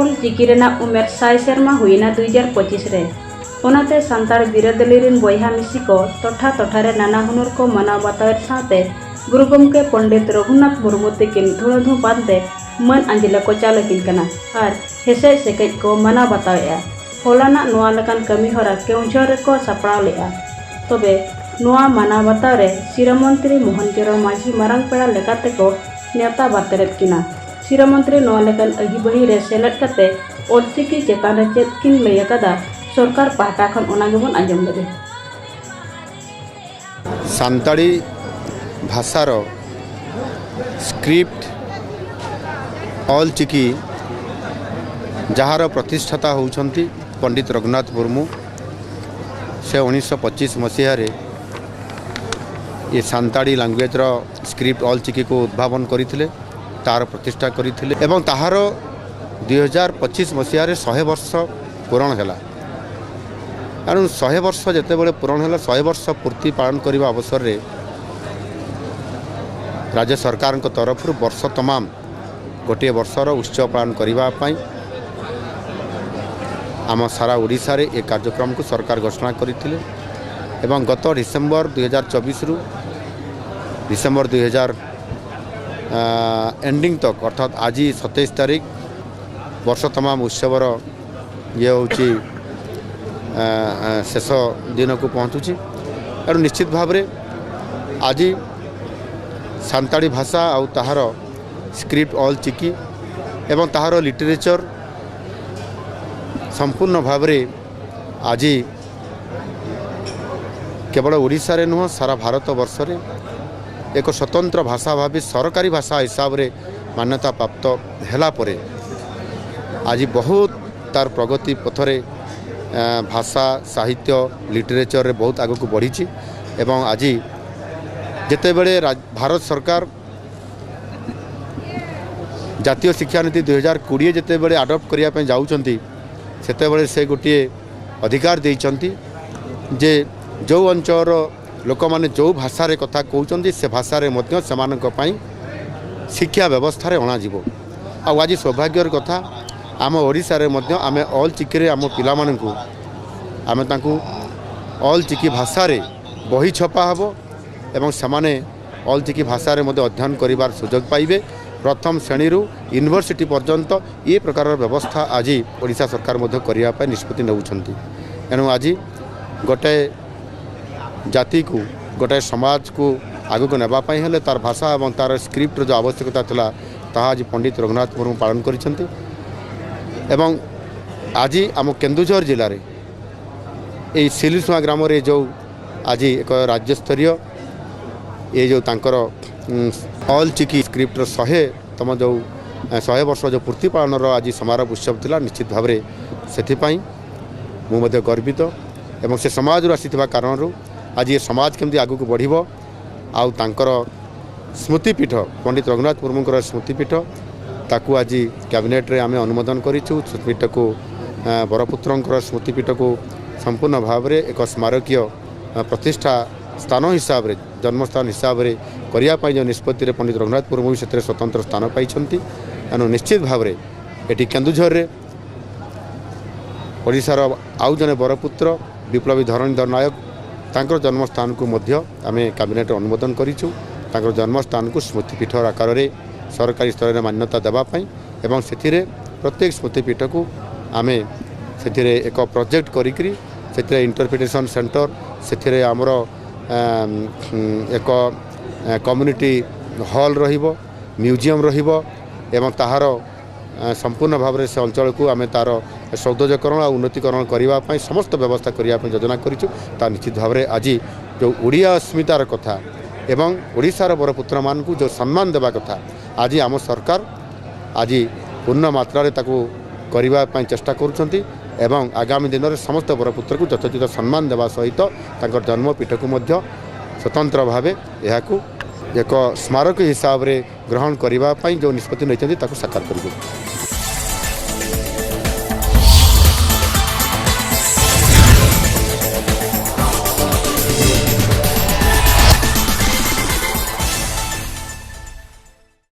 ᱚᱞ ᱪᱤᱠᱤ ᱨᱮᱱᱟᱜ ᱩᱢᱮᱨ 100 ᱥᱮᱨᱢᱟ ᱦᱩᱭᱱᱟ 2025 ᱨᱮ। ᱚᱱᱟᱛᱮ ᱥᱟᱱᱛᱟᱲ ᱵᱤᱨᱟᱹᱫᱟᱹᱞᱤ ᱨᱤᱱ ᱵᱚᱭᱦᱟ ᱢᱤᱥᱤ ᱠᱚ ᱴᱚᱴᱷᱟ ᱴᱚᱴᱷᱟ ᱨᱮ ᱱᱟᱱᱟ ᱦᱩᱱᱟᱹᱨ ᱠᱚ ᱢᱟᱱᱟᱣ ᱵᱟᱛᱟᱣᱮᱫ ᱥᱟᱶᱛᱮ ᱜᱩᱨᱩ ᱜᱚᱢᱠᱮ ᱯᱚᱱᱰᱤᱛ ᱨᱚᱜᱷᱩᱱᱟᱛᱷ ᱢᱩᱨᱢᱩ ᱛᱤᱠᱤᱱ ᱫᱷᱩᱲᱟᱹ ᱵᱟᱸᱫᱽ ᱢᱟᱹᱱ ᱟᱸᱡᱞᱮ ᱠᱚ ᱪᱟᱞ ᱟᱹᱠᱤᱱ ᱠᱟᱱᱟ ᱟᱨ ᱦᱮᱥᱮᱡ ᱥᱮᱠᱮᱡ ᱠᱚ ᱢᱟᱱᱟᱣ ᱵᱟᱛᱟᱣᱮᱫᱼᱟ। ᱦᱚᱞᱟᱱᱟᱜ ᱱᱚᱣᱟ ᱞᱮᱠᱟᱱ ᱠᱟᱹᱢᱤ ᱦᱚᱨᱟ ᱠᱮᱣᱡᱷᱚᱨ ᱨᱮᱠᱚ ᱥᱟᱯᱲᱟᱣ ᱞᱮᱫᱼᱟ। ᱛᱚᱵᱮ ᱱᱚᱣᱟ ᱢᱟᱱᱟᱣ ᱵᱟᱛᱟᱣ ᱨᱮ ᱥᱤᱨᱟᱹ ᱢᱚᱱᱛᱨᱤ ᱢᱳᱦᱚᱱ ᱪᱚᱨᱚᱱ ᱢᱟᱹᱡᱷᱤ ᱢᱟᱨᱟᱝ ᱯᱮᱲᱟ ᱞᱮᱠᱟᱛᱮ ᱠᱚ ᱱᱮᱣᱛᱟ ᱵᱟᱨᱛᱮ ᱠᱤᱱᱟ। ᱥᱤᱨᱟᱹ ᱢᱚᱱᱛᱨᱤ ᱱᱚᱣᱟ ᱞᱮᱠᱟᱱ ᱟᱹᱜᱤᱵᱟᱹᱦᱤ ᱨᱮ ᱥᱮᱞᱮᱫ ᱠᱟᱛᱮ ᱚᱞᱪᱤᱠᱤ ᱪᱮᱛᱟᱱ ᱨᱮ ᱪᱮᱫ ᱠᱤᱱ ᱞᱟᱹᱭ ᱟᱠᱟᱫᱟ ᱥᱚᱨᱠᱟᱨ ᱯᱟᱦᱴᱟ ᱠᱷᱚᱱ, ᱚᱱᱟ ᱜᱮᱵᱚᱱ ᱟᱸᱡᱚᱢ ᱞᱮᱜᱮ। ସାନ୍ତାଳୀ ଭାଷାର ସ୍କ୍ରିପ୍ଟ ଅଲ୍ ଚିକି, ଯାହାର ପ୍ରତିଷ୍ଠାତା ହେଉଛନ୍ତି ପଣ୍ଡିତ ରଘୁନାଥ ମୁର୍ମୁ, ସେ 1925 ମସିହାରେ ଏ ସାନ୍ତାଳୀ ଲାଙ୍ଗୁଏଜର ସ୍କ୍ରିପ୍ଟ ଅଲ୍ ଚିକିକୁ ଉଦ୍ଭାବନ କରିଥିଲେ, ତାହାର ପ୍ରତିଷ୍ଠା କରିଥିଲେ ଏବଂ ତାହାର 2025 ମସିହାରେ 100 ବର୍ଷ ପୂରଣ ହେଲା। କାରଣ 100 ବର୍ଷ ଯେତେବେଳେ ପୂରଣ ହେଲା, 100 ବର୍ଷ ପୂର୍ତ୍ତି ପାଳନ କରିବା ଅବସରରେ ରାଜ୍ୟ ସରକାରଙ୍କ ତରଫରୁ ବର୍ଷ ତମାମ ଗୋଟିଏ ବର୍ଷର ଉତ୍ସବ ପାଳନ କରିବା ପାଇଁ ଆମ ସାରା ଓଡ଼ିଶାରେ ଏ କାର୍ଯ୍ୟକ୍ରମକୁ ସରକାର ଘୋଷଣା କରିଥିଲେ ଏବଂ ଗତ ଡିସେମ୍ବର 2024ରୁ ଡିସେମ୍ବର 2000 ଏଣ୍ଡିଂ ତକ, ଅର୍ଥାତ୍ ଆଜି 27 ତାରିଖ, ବର୍ଷ ତମାମ ଉତ୍ସବର ଇଏ ହେଉଛି ଶେଷ ଦିନକୁ ପହଞ୍ଚୁଛି। ତେଣୁ ନିଶ୍ଚିତ ଭାବରେ ଆଜି ସାନ୍ତାଳୀ ଭାଷା ଆଉ ତାହାର ସ୍କ୍ରିପ୍ଟ ଅଲ୍ ଚିକି ଏବଂ ତାହାର ଲିଟରେଚର୍ ସମ୍ପୂର୍ଣ୍ଣ ଭାବରେ ଆଜି କେବଳ ଓଡ଼ିଶାରେ ନୁହଁ, ସାରା ଭାରତ ବର୍ଷରେ ଏକ ସ୍ୱତନ୍ତ୍ର ଭାଷା ଭାବେ, ସରକାରୀ ଭାଷା ହିସାବରେ ମାନ୍ୟତା ପ୍ରାପ୍ତ ହେଲା ପରେ ଆଜି ବହୁତ ତାର ପ୍ରଗତି ପଥରେ ଭାଷା, ସାହିତ୍ୟ, ଲିଟରେଚରରେ ବହୁତ ଆଗକୁ ବଢ଼ିଛି। ଏବଂ ଆଜି ଯେତେବେଳେ ଭାରତ ସରକାର ଜାତୀୟ ଶିକ୍ଷାନୀତି 2020 ଯେତେବେଳେ ଆଡ଼ପ୍ଟ କରିବା ପାଇଁ ଯାଉଛନ୍ତି, ସେତେବେଳେ ସେ ଗୋଟିଏ ଅଧିକାର ଦେଇଛନ୍ତି ଯେ ଯେଉଁ ଅଞ୍ଚଳର ଲୋକମାନେ ଯେଉଁ ଭାଷାରେ କଥା କହୁଛନ୍ତି, ସେ ଭାଷାରେ ମଧ୍ୟ ସେମାନଙ୍କ ପାଇଁ ଶିକ୍ଷା ବ୍ୟବସ୍ଥାରେ ଅଣାଯିବ। ଆଉ ଆଜି ସୌଭାଗ୍ୟର କଥା, ଆମ ଓଡ଼ିଶାରେ ମଧ୍ୟ ଆମେ ଅଲ୍ ଚିକିରେ ଆମ ପିଲାମାନଙ୍କୁ, ଆମେ ତାଙ୍କୁ ଅଲ୍ ଚିକି ଭାଷାରେ ବହି ଛପା ହେବ ଏବଂ ସେମାନେ ଅଲ୍ ଚିକି ଭାଷାରେ ମଧ୍ୟ ଅଧ୍ୟୟନ କରିବାର ସୁଯୋଗ ପାଇବେ। ପ୍ରଥମ ଶ୍ରେଣୀରୁ ୟୁନିଭର୍ସିଟି ପର୍ଯ୍ୟନ୍ତ ଏ ପ୍ରକାରର ବ୍ୟବସ୍ଥା ଆଜି ଓଡ଼ିଶା ସରକାର ମଧ୍ୟ କରିବା ପାଇଁ ନିଷ୍ପତ୍ତି ନେଉଛନ୍ତି। ଏଣୁ ଆଜି ଗୋଟାଏ ଜାତିକୁ, ଗୋଟାଏ ସମାଜକୁ ଆଗକୁ ନେବା ପାଇଁ ହେଲେ ତାର ଭାଷା ଏବଂ ତାର ସ୍କ୍ରିପ୍ଟର ଯେଉଁ ଆବଶ୍ୟକତା ଥିଲା, ତାହା ଆଜି ପଣ୍ଡିତ ରଘୁନାଥ ମୁର୍ମୁ ପାଳନ କରିଛନ୍ତି। ଏବଂ ଆଜି ଆମ କେନ୍ଦୁଝର ଜିଲ୍ଲାରେ ଏଇ ସିଲିସୁଆଁ ଗ୍ରାମରେ ଯେଉଁ ଆଜି ଏକ ରାଜ୍ୟସ୍ତରୀୟ ଏ ଯେଉଁ ତାଙ୍କର ଅଲ୍ ଚିକି ସ୍କ୍ରିପ୍ଟର 100ତମ ଯେଉଁ 100 ବର୍ଷ ଯେଉଁ ପୂର୍ତ୍ତି ପାଳନର ଆଜି ସମାରୋହ ଉତ୍ସବ ଥିଲା, ନିଶ୍ଚିତ ଭାବରେ ସେଥିପାଇଁ ମୁଁ ମଧ୍ୟ ଗର୍ବିତ। ଏବଂ ସେ ସମାଜରୁ ଆସିଥିବା କାରଣରୁ ଆଜି ଏ ସମାଜ କେମିତି ଆଗକୁ ବଢ଼ିବ ଆଉ ତାଙ୍କର ସ୍ମୃତିପୀଠ, ପଣ୍ଡିତ ରଘୁନାଥ ମୁର୍ମୁଙ୍କର ସ୍ମୃତିପୀଠ, ତାକୁ ଆଜି କ୍ୟାବିନେଟ୍ରେ ଆମେ ଅନୁମୋଦନ କରିଛୁ। ସ୍ମୃତିପୀଠକୁ, ବରପୁତ୍ରଙ୍କର ସ୍ମୃତିପୀଠକୁ ସମ୍ପୂର୍ଣ୍ଣ ଭାବରେ ଏକ ସ୍ମାରକୀୟ ପ୍ରତିଷ୍ଠା ସ୍ଥାନ ହିସାବରେ, ଜନ୍ମସ୍ଥାନ ହିସାବରେ କରିବା ପାଇଁ ଯେଉଁ ନିଷ୍ପତ୍ତିରେ ପଣ୍ଡିତ ରଘୁନାଥ ମୁର୍ମୁ ବି ସେଥିରେ ସ୍ୱତନ୍ତ୍ର ସ୍ଥାନ ପାଇଛନ୍ତି। ତେଣୁ ନିଶ୍ଚିତ ଭାବରେ ଏଠି କେନ୍ଦୁଝରରେ ଓଡ଼ିଶାର ଆଉ ଜଣେ ବରପୁତ୍ର ବିପ୍ଳବୀ ଧରଣୀଧର ନାୟକ, ତାଙ୍କର ଜନ୍ମସ୍ଥାନକୁ ମଧ୍ୟ ଆମେ କ୍ୟାବିନେଟ୍ରେ ଅନୁମୋଦନ କରିଛୁ। ତାଙ୍କର ଜନ୍ମସ୍ଥାନକୁ ସ୍ମୃତିପୀଠ ଆକାରରେ ସରକାରୀ ସ୍ତରରେ ମାନ୍ୟତା ଦେବା ପାଇଁ ଏବଂ ସେଥିରେ ପ୍ରତ୍ୟେକ ସ୍ମୃତିପୀଠକୁ ଆମେ ସେଥିରେ ଏକ ପ୍ରୋଜେକ୍ଟ କରିକିରି ସେଥିରେ ଇଣ୍ଟରପ୍ରିଟେସନ୍ ସେଣ୍ଟର, ସେଥିରେ ଆମର ଏକ କମ୍ୟୁନିଟି ହଲ୍ ରହିବ, ମ୍ୟୁଜିୟମ୍ ରହିବ ଏବଂ ତାହାର ସମ୍ପୂର୍ଣ୍ଣ ଭାବରେ ସେ ଅଞ୍ଚଳକୁ ଆମେ ତା'ର ସୌନ୍ଦର୍ଯ୍ୟକରଣ ଆଉ ଉନ୍ନତିକରଣ କରିବା ପାଇଁ ସମସ୍ତ ବ୍ୟବସ୍ଥା କରିବା ପାଇଁ ଯୋଜନା କରିଛୁ। ତା ନିଶ୍ଚିତ ଭାବରେ ଆଜି ଯେଉଁ ଓଡ଼ିଆ ଅସ୍ମିତାର କଥା ଏବଂ ଓଡ଼ିଶାର ବରପୁତ୍ରମାନଙ୍କୁ ଯେଉଁ ସମ୍ମାନ ଦେବା କଥା, ଆଜି ଆମ ସରକାର ଆଜି ପୂର୍ଣ୍ଣ ମାତ୍ରାରେ ତାକୁ କରିବା ପାଇଁ ଚେଷ୍ଟା କରୁଛନ୍ତି ଏବଂ ଆଗାମୀ ଦିନରେ ସମସ୍ତ ବରପୁତ୍ରକୁ ଯଥୋଚିତ ସମ୍ମାନ ଦେବା ସହିତ ତାଙ୍କର ଜନ୍ମପୀଠକୁ ମଧ୍ୟ ସ୍ୱତନ୍ତ୍ର ଭାବେ ଏହାକୁ ଏକ ସ୍ମାରକୀ ହିସାବରେ ଗ୍ରହଣ କରିବା ପାଇଁ ଯେଉଁ ନିଷ୍ପତ୍ତି ନେଇଛନ୍ତି, ତାକୁ ସାକାର କରିବେ।